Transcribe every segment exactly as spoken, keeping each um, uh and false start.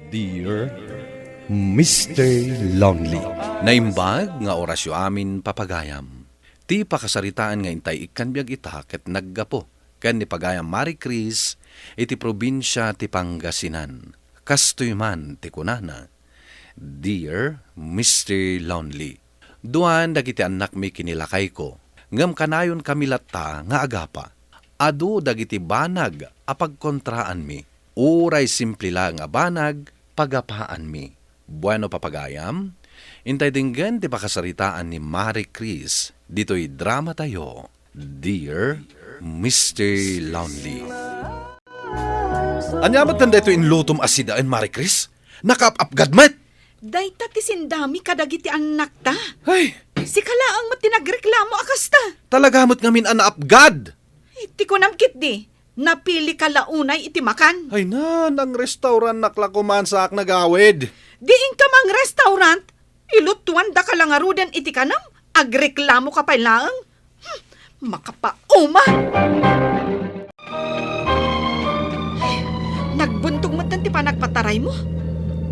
Dear Mister Lonely. Naimbag nga orasyo amin, papagayam. Ti pakasaritaan nga intay ikkan biag ita ket naggapu ken ni pagayam Marie Chris iti probinsia ti Pangasinan. Kastoy man ti kunana, Dear Mister Lonely, duan dagiti annakmi ken ni lakayko, ngem kanayonkami latta nga agapa. Adu dagiti banag a pagkontraanmi. Uray simple laeng a banag, pagapaanmi. Bueno, papagayam, intay denggen ti pakasaritaan ni Marie Chris ditoy dramatayo, Dear Mister Lonely. Ania met daytoy inlutom a sidaen, Marie Chris? Nakaap-apgad met! Dayta ti sindami kadagiti annakta. Ay! Sika laeng met ti nagreklamo a kasta. Talaga met ngamin a naapgad! Ti kunam ketdi, napilika la unay iti makan. Ay na, nang-restaurantak la koman saak nagawid. Di inka mang-restaurant, ilutuandaka la ngaruden iti kanam, agreklamoka pay laeng. Hmm, makapauma! Ay, nagbuntog met ti panagpataraymo.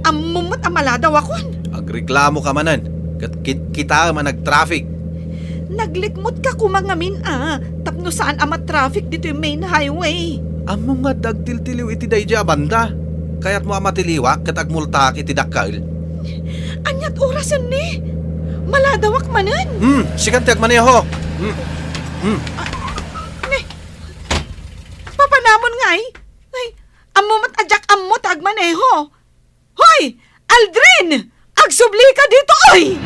Ammom met a maladawakon. Agreklamoka manen, ket kit-, kitaem a nagtraffic. Naglikmotka koma ngamin a, tapno saan a matraffic ditoy main highway. Ammom nga adda agtiltiliw iti daydiay a banda. Kayatmo a matiliwak ket agmultaak iti dakkel? Ania't orasen ni? Maladawak manen. Hmm, sikan ti agmaneho. Hmm. Hmm. Ne, papanamon ngay? Ay, ammo met a diak ammo ta agmaneho. Hoy! Aldrin! Agsublika ditoy!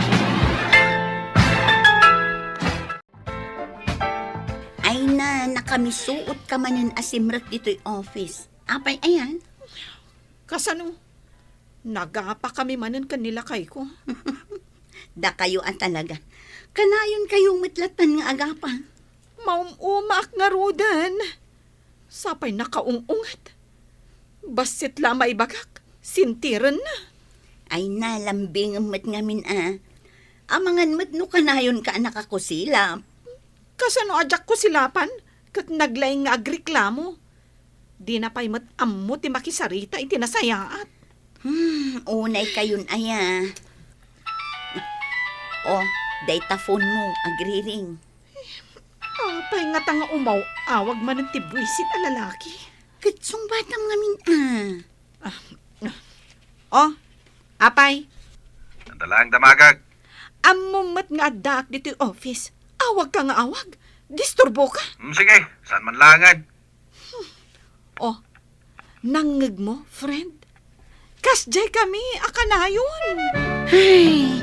Ay na, nakamisuotka manen a simrek ditoy office. Apay aya? Kasano? Nagapakami manen ken ni lakayko. Dakayo a talaga. Kanayonkayo met lattan nga agapa. Maum-umaak ngaruden. Sapay nakaung-unget. Bassit la a maibagak, sintirenna. Ay na, lambingem met ngamin a. Amangan met no kanayonka a nakakusilap. Kasano a diak kusilapan ket naglaing nga agreklamo? Dina pay met ammo ti makisarita iti nasayaat. Hmm, unay kayon aya. Oh, dayta phone mo, agriring. Apay ngata nga umaw-awag manen ti buisit a lalaki? Ket sungbatam ngamin a. Ah, ah. Oh, apay. Adda laeng damagek. Ammom met nga addaak ditoy office. Awagka nga awag. Disturboka. Hmm, sige, saan man laengen. Oh, nangngegmo, friend? Kasdiay kami a kanayon. Ay.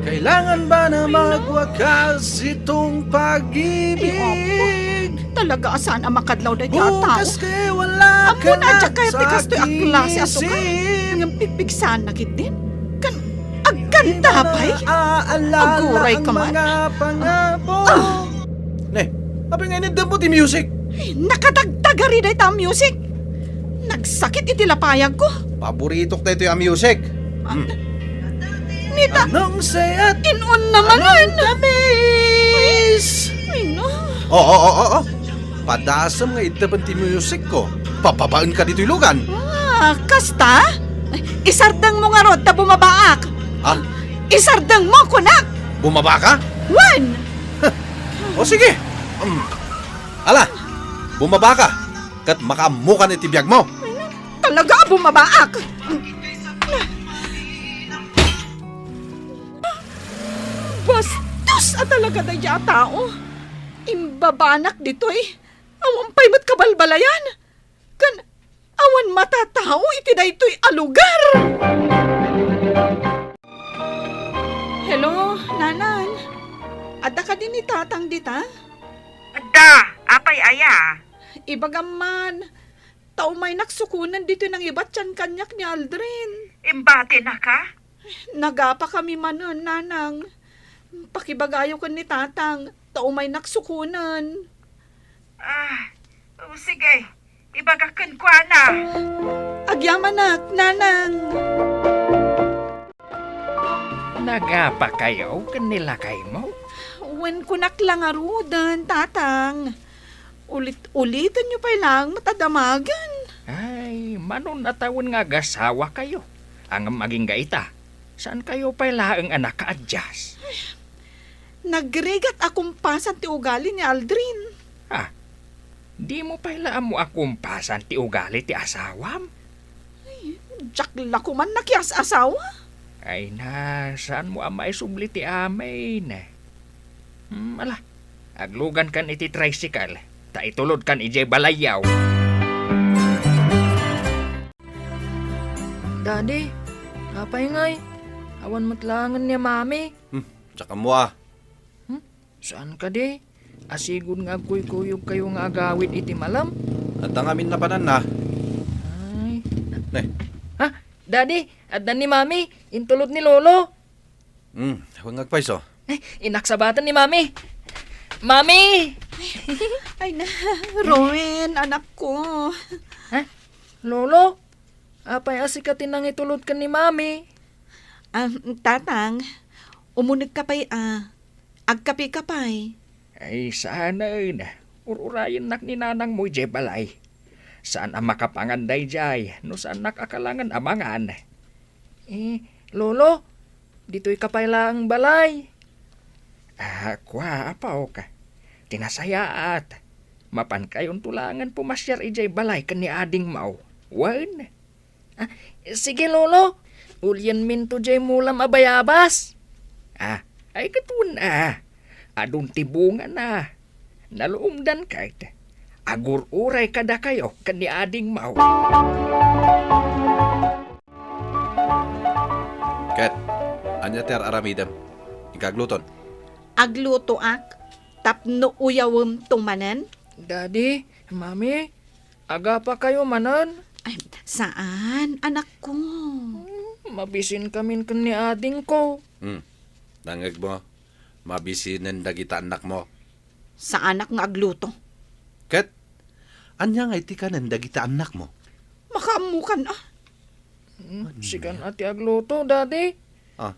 Kailangan ba na magwakas itong pag-ibig? Ay, opo. Talaga a saan a makadlaw dayta a tao. Bukas kay wala ka na sa aking isip. Ammon a diak kayat ti kastoy a klase a tukar. Ngem pigpigsaanna ketdin. Kan-, agkanta pay? Aguray ka man. Di mo na aalalang mga pangako. Ah. Ne, apay nga iniddem mo ti music? Ay, nakadagdagari dayta a music. Nagsakit iti lapayagko. Paboritok daytoy a music. Ah, hmm. Nita, anong saya at in-on naman. Anong tamis. Ay, no. Oo, oo, oo. Padasem nga iddepen ti music ko. Pababaen ka ditoy lugan. Ah, kasta? Ay, isardeng mo ngarud ta bumabaak. Ha? Isardeng mo, kunak. Bumaba ka? Wen! O sige. Um, ala, bumaba ka, ket makaammokan iti biagmo. Talaga a bumabaak. Bastos a talaga daydiay a tao. Imbabanak ditoy. Awan pay met kabalbalayan. Kan awan matatao iti daytoy a lugar. Hello, Nanang. Adda kadi ni Tatang dita? Adda, apay aya? Ibagam man, ta umaynak sukonen ditoy nangibatian kaniak ni Aldrin. Imbatinaka? Nagapa kami manen, Nanang. Pakibagayo ken ni Tatang, ta umaynak sukonen. Ah, o, sige. Ibagak kenkuana. Agyamanak, Nanang. Nagapakayo ken ni lakaymo? Wen, kunak la ngaruden, Tatang. Ulit-ulitenyo pay laeng met a damagen. Ay, manon a tawen nga agasawakayo. Ngem agingga ita, saankayo pay laeng a nakaadjust. Nagrigat a kumpasan ti ugali ni Aldrin. Ah, dimo pay la ammo a kumpasan ti ugali ti asawam? Ay, diak la koman nakias-asawa. Ay na, saanmo a maisubli ti amin? Hmm, ala, aglugankan iti tricycle, ta itulodkan idiay balayyo. Daddy, apay ngay? Awan met laengen ni Mami. Hmm, diak ammo a. Hmm? Saan kadi? Asigud nga agkuykuyogkayo nga agawid iti malem? Adda ngamin napananna. Ay. Ne. Ha? Daddy, adda ni Mami, intulod ni Lolo. Hmm, awan nga agpayso. Eh, inaksabaten ni Mami. Mami! Ay na, Rowen, anak ko. Ha? Lolo? Apay a sika ti nangitulod ken ni Mami? Ah, Tatang, umunegka pay a. Agkapeka pay. Ay, saanen. Ur-urayennak ni nanangmo idiay balay. Saan a makapangan daydiay no saannak a kalangen a mangan. Eh, Lolo, ditoyka pay laeng balay. Ah, kua, apok. Ti nasayaat. Mapankayonto laengen pumasiar idiay balay ken ni adingmo. Wen? Ah, sige, Lolo. Ulienminto diay mulam a bayabas. Ah, ay ket wen a. Adun ti bungana. Naluomdan ket. Agur-uray kadakayo ken ni adingmo. Ket, ania ti ar-aramidem? Inka agluton. Aglutoak tapno uyawemto manen. Daddy, Mami, agapakayo manen? Ay, saan, anakko. Hmm, mabisinkamin ken ni adingko. Hmm. Nangngegmo, mabisinen dagita annakmo. Saanak nga agluto. Ket, ania ngay ti kanen dagita annakmo? Makaammokan a. Hmm, sikan a ti agluto, Daddy. Ah.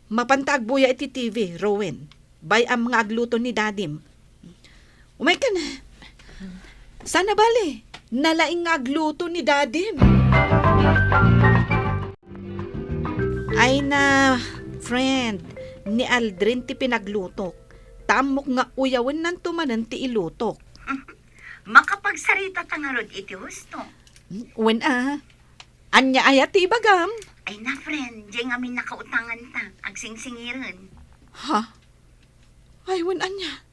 Mapanta agbuya iti T V, Rowen. Bay-am nga agluto ni Dadim. Umaykan. Saan a bale, nalaing nga agluto ni Dadim. Ay na, friend, ni Aldrin ti pinaglutok. Ta ammok nga uyawennanto manen ti ilutok. Makapagsarita ta ngarud iti husto. Wen a. Ania aya ti ibagam? Ay na, friend, diay ngamin nakautanganta, agsingsingiren. Ha? Ay, wen ania?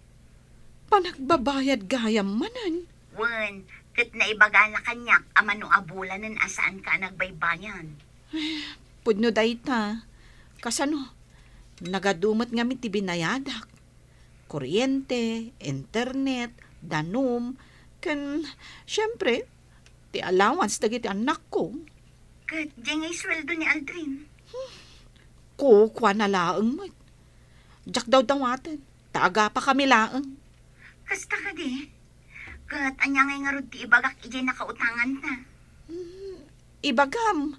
Panagbabayad gayam manen? Wen, ket naibagana kaniak a mano a bulanen a saanka a nagbaybayad. Pudno dayta. Kasano? Nagadu met ngamin ti binayadak. Kuryente, internet, danum, ken, siempre, ti allowance dagiti annakko. Ket diay nga isueldo ni Aldrin? Kukuana laeng met. Diak dawdawaten, ta agapakami laeng. Kasta kadi? Ket ania ngay ngarud ti ibagak idiay nakautanganta? Hmm, ibagam.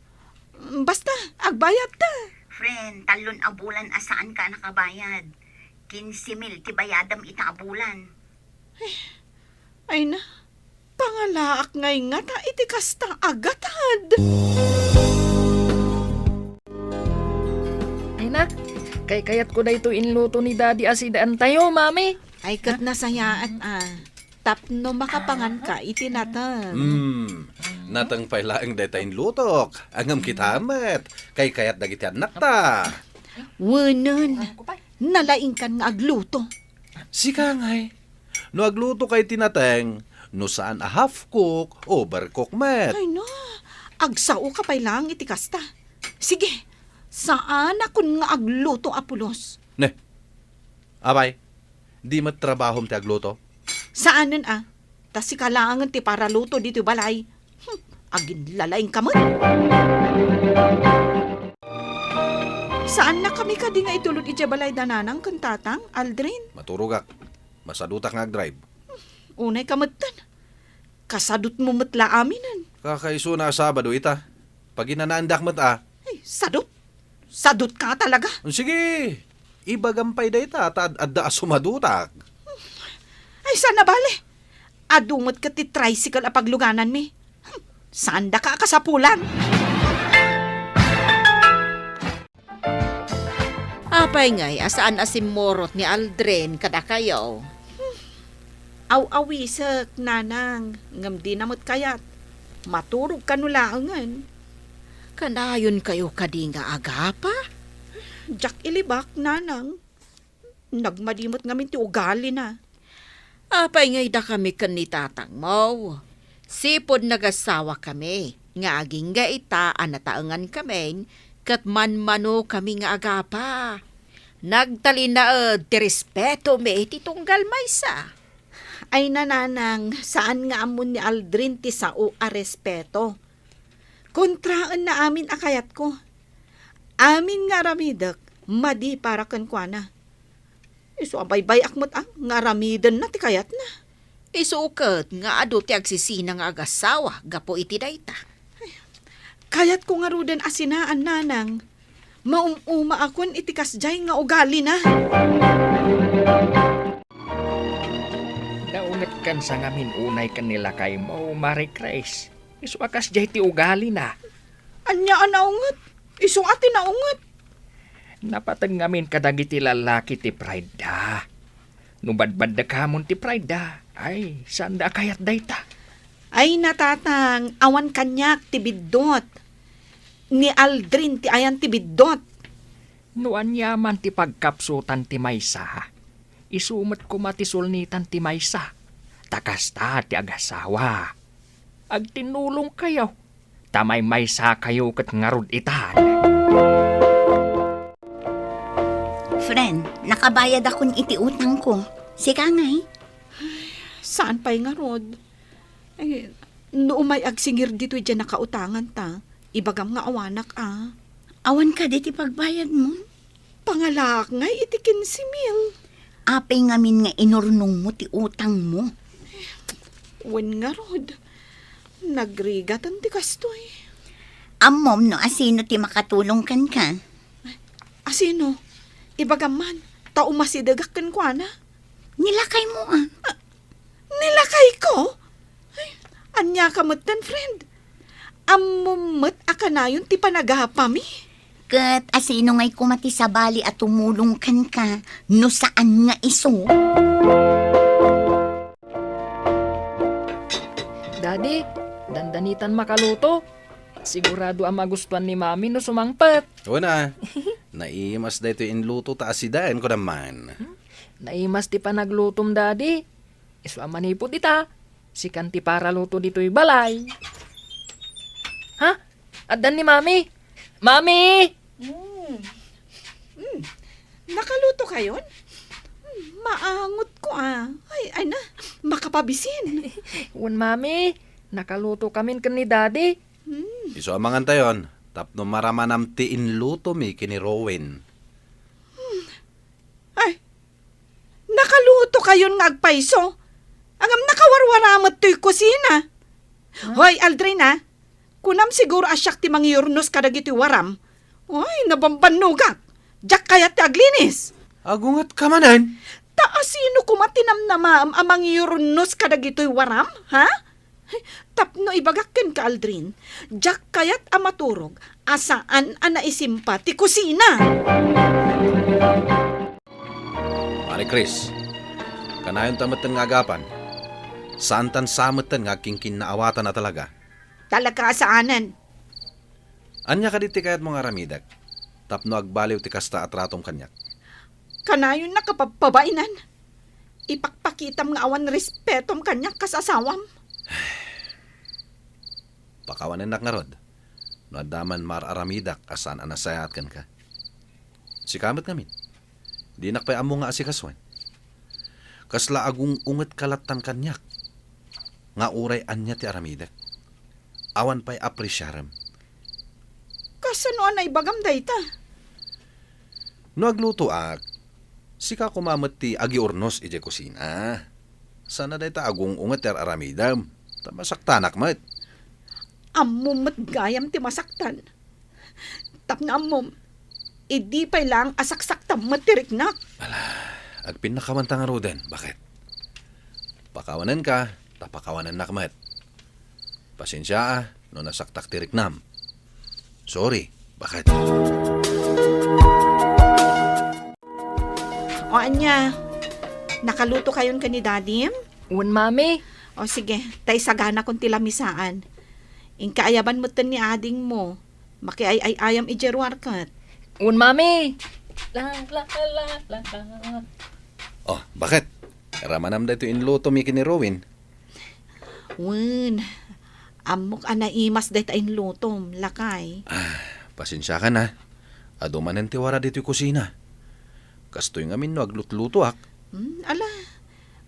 Basta, agbayadta. Friend, tallon a bulan a saanka a nakabayad. Kinse mil ti bayadam ita a bulan. Ay na, pangalaak ngay ngata iti kasta a gatad. Ay na, kaykayatko daytoy inluto ni Daddy a sidaantayo, Mami. Ay, ket nasayaat a. Tapno makapanganka iti nateng. Hmm, nateng pay laeng dayta inlutok. Ngem kita met, kaykayat dagiti annakta. Wenen, nalaingkan nga agluto. Sika ngay, no aglutoka iti nateng, no saan a half cook, overcook met. Ay na, agsaoka pay laeng iti kasta. Sige, saanakon nga agluto a pulos. Ne, apay, di met trabahom ti agluto? Saanen a, ta sika laengen ti paraluto ditoy balay. Hmm, aginlalaingka met. Saannakami kadi nga itulod idiay balay da nanang ken tatang, Aldrin? Maturogak. Masadutak nga agdrive. Unayka metten. Kasadutmo met la aminen. Kakaisuna a Sabado ita. Paginanaendak met a. Ay, sadut? Sadutka talaga? Sige, ibagam pay dayta ta ad-adda a sumadutak. Ay, saan a bale? Adu met ket ti tricycle a paglugananmi. Hmm, saandaka a kasapulan. Apay ngay a saan a simmurot ni Aldrin kadakayo? Aw-awisek, nanang, ngem dina met kayat. Maturog kano laengen. Kanayon kayo kadi nga agapa? Diak ilibak, nanang. Nagmadi met ngamin ti ugalina. Apay ngay dakami ken ni tatangmo? Sipud nagasawakami nga agingga ita a nataengankamin ket manmanokami nga agapa. Nagtalinaed ti respetomi iti tunggal maysa. Ay, nanang, saan nga ammon ni Aldrin ti sao a respeto. Kontraenna amin a kayatko. Amin nga aramidek, madi para kenkuana. Isu a baybay-ak met, ah, nga aramidenna ti kayatna. Isu ket nga adu ti agsisina nga agasawa gapu iti dayta. Kayatko ngaruden a sinaan, nanang. Maum-umaakon iti kasdiay nga ugalina. Naungetkansa ngamin unay ken ni lakaymo, Marie Chris. Isu a kasdiay ti ugalina. Ania a naunget? Isu a ti naunget. Napateg ngamin kadagiti lallaki ti pride da. No badbaddekamon ti pride da, ay, saanda a kayat dayta. Ay, natatang, awan kaniak ti biddut. Ni Aldrin ti ayan ti biddut. No aniaman ti pagkapsutan ti maysa, isu met koma ti sulnitan ti maysa. Ta kasta ti agasawa. Agtinnulongkayo, ta maymaysakayo ket ngarud itan. Friend, nakabayadakon iti utangko. Sika ngay? Saan pay ngarud? Ay, no umay agsingir ditoy diay nakautanganta, ibagam nga awanak a. Awan kadi ti pagbayadmo? Pangalaak ngay iti kinse mil. Apay ngamin nga inurnongmo ti utangmo? Wen ngarud, nagrigatan ti kastoy. Ammom no asino ti makatulong kenka? Asino? Ibagam man, ta umasidegak kenkuana. Ni lakaymo a. Ah, ni lakayko? Ay, ania ka metten, friend? Ammom met a kanayon ti panagapami? Ket asino ngay koma ti sabali a tumulong kenka no saan nga isu? Daddy, dandanitan makaluto. Sigurado a magustuan ni Mami no sumangpet. Wen a, naimas daytoy inluto ta asidaen ko damman. Naimas ti panaglutom, Daddy. Isu a manipud ita, sikan ti paraluto ditoy balay. Ha? Addan ni Mami? Mami! Mm. Mm. Nakaluto kayon? Mm, maangot ko a. Ay, ay na, makapabisin. Wen, Mami, nakaluto kamin ken ni Daddy. Mm. Isu a mangantayon, tapno maramanam ti inlutomi ken ni Rowen. Mm. Ay, nakaluto kayon nga agpayso? Ngem nakawarwara met toy kusina. Huh? Hoy, Aldrin a, kunam siguro a siak ti mangyurnos kadagitoy waram. Ay, nabambannogak. Diak kayat ti aglinis. Agungetka manen? Ta asino koma ti namnamaem a mangyurnos kadagitoy waram, ha? Tapno ibagak kenka, Aldrin, diak kayat a maturog a saan a naisimpa ti kusina. Marie Chris, kanayonta metten nga agapan. Saantan sa metten nga agkinkinnaawatan a talaga. Talaga a saanen. Ania kadi ti kayatmo nga aramidek tapno agbaliw ti kasta a tratom kaniak? Kanayonna a pabpabainan. Ipakpakitam nga awan respetom kaniak kas asawam. Pakawanennak ngarud no adda man maar-aramidak a saan a nasayaat kenka. Sika met ngamin, dinak pay ammo nga asikasuen. Kasla agung-ungetka lattan kaniak nga uray ania ti aramidek, awan pay apresiarem. Kasano a naibagam dayta? No aglutoak, sika koma met ti agiurnos idiay kusina. Saan a dayta agung-unget ti ar-aramidem, ta masaktanak met. Ammom met gayam ti masaktan. Tapno ammom, idi pay laeng a saksaktam met ti riknak. Ala, agpinnakawan ta ngaruden, baket. Pakawanenka, Ta pakawanennak met. Pasensia, a, no nasaktak ti riknam. Sorry, baket. O ania, nakaluto kayon ken ni Dadim? Wen, Mami. O sige, ta isaganakon ti lamisaan. Inka ayaban metten ni adingmo. Makiay-ay-ayam idiay ruar ket. Wen, Mami. La, la, la, la, la. O, baket? Ramanam daytoy inlutom ken ni Rowin? Wen, ammok a naimas dayta inlutom, lakay. A, pasensiakan, a. Adu manen ti wara ditoy kusina. Kastoy ngamin no aglutlutoak. Hmm, ala,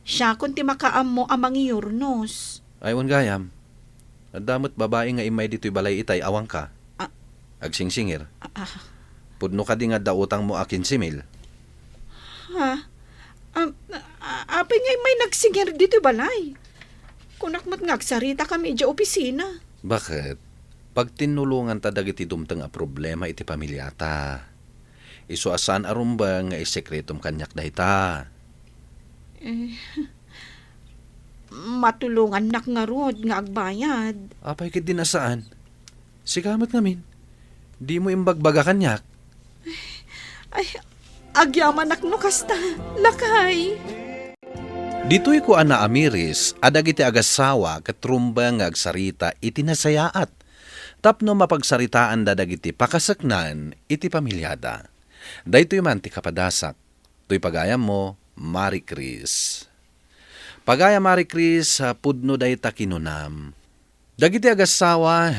siakon ti makaammo a mangyurnos. Ay, wen gayam. Adda met babai nga immay ditoy balay itay awanka. A- Agsingsingir. A-, a- Pudno kadi nga adda utangmo a kinse mil? Ha? Am-, a-, apay nga immay nagsingir ditoy balay? Kunak met nga agsaritakami idiay opisina. Baket? Pagtinnulonganta dagiti dumteng a problema iti pamiliata. Isu a saan a rumbeng nga isekretom kaniak dayta. Eh, matulongannak ngarud nga agbayad. Apay ketdi a saan? Sika met ngamin, dimo imbagbaga kaniak. Ay, agyamanak no kasta, lakay. Ditoy ko a naamiris a dagiti agassawa ket rumbeng nga agsarita iti nasayaat tapno mapagsaritaanda dagiti pakaseknan iti pamiliada. Daytoy man ti kapadasak. Toy pagayammo, Mari Chris. Pagayam Mari Chris, a, pudno dayta kinunam. Dagiti agassawa,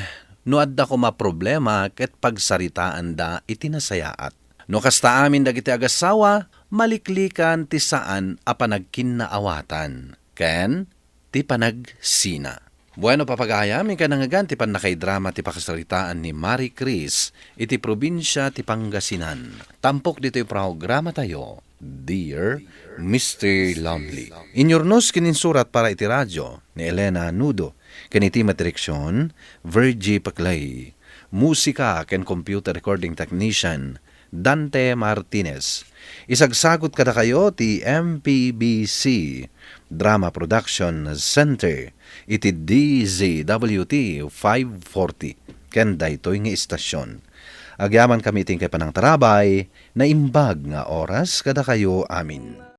no adda koma problema ket pagsaritaanda iti nasayaat. No kasta amin dagiti agassawa, maliklikan ti saan a panagkinnaawatan ken ti panagsina. Bueno, papagayam, inka nangngegan ti pannakaidrama ti pakasaritaan ni Mari Chris iti probinsia ti Pangasinan. Tampok ditoy programatayo, Dear Mister Lonely. Inyurnos ken insurat para iti radio ni Elena Nudo, ken iti met direksion, Virgie Paclay. Musika ken computer recording technician, Dante Martinez. Isagsagut kadakayo ti M P B C Drama Production Center iti D Z W T five forty ken daytoy nga istasyon. Agyamankami iti inkay panangtarabay, naimbag nga oras kadakayo amin.